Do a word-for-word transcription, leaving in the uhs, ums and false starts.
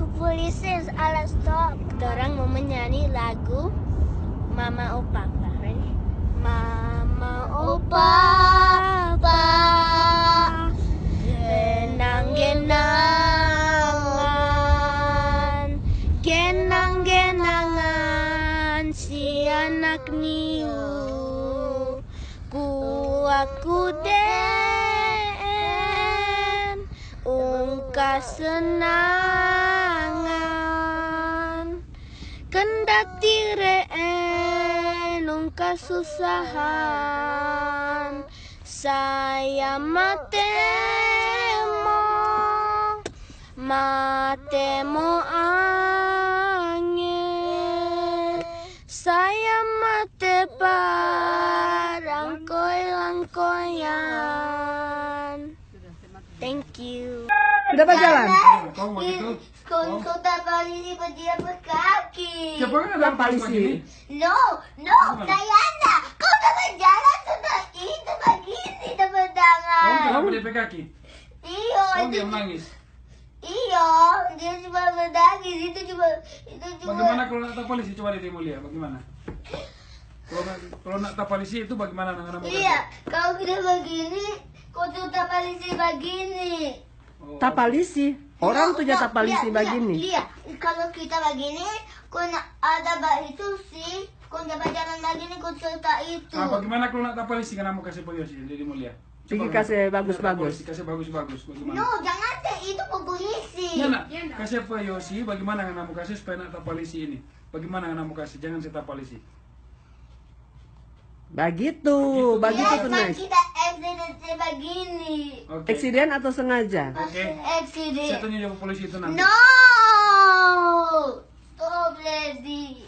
Polisi, alas, stop. Torang mo menyanyi lagu Mama o Papa. Mama o Papa, genang-genangan, genang-genangan si anak niu. Kuaku deng ungka senangan, kendak tire ungka susahan. Sayang mate mo, mate mo ange. Sayang mate parangkoi-langkoyan. Thank you. Udah berjalan? Kong begitu. Kau kota Bali ini berjalan berkaki. Siapa kan ada Polisi. Begini? No, no, Diana. Kau udah berjalan sudah itu begini, udah bertangan. Kong kenapa dia pakai kaki? Iyo, Kong itu dia menangis. Iyo, dia cuma menangis, itu cuma itu cuma. Bagaimana kalau nak polisi? Coba dia mau lihat bagaimana. Kalau nak, kalau nak tapalisi itu bagaimana nang nama Iya, kalau kita begini, kau tuh tapalisi begini. Oh, Tapalisi. Orang tuh Iya, tapalisi iya, begini. Iya, kalau kita begini, kau nak ada ba itu sih, kau nak jalan begini, kau cerita itu. Ah, bagaimana kalau nak tapalisi kan mau kasih pergi sih, jadi mau lihat. Pigi Coba. Kasih bagus-bagus. Kasih bagus-bagus. Bagaimana? No, jangan teh itu polisi. Nah, nah, kasih apa Yosi? Bagaimana ngana mau kasih supaya nak tapalisi ini? Bagaimana ngana mau kasih? Jangan saya tapalisi. Begitu, begitu Ya, tuh kan nice. Kita eksiden begini. Oke. Eksiden atau sengaja? Oke. Eksiden. Saya tanya jawab polisi itu nanti. No. Stop, Lady.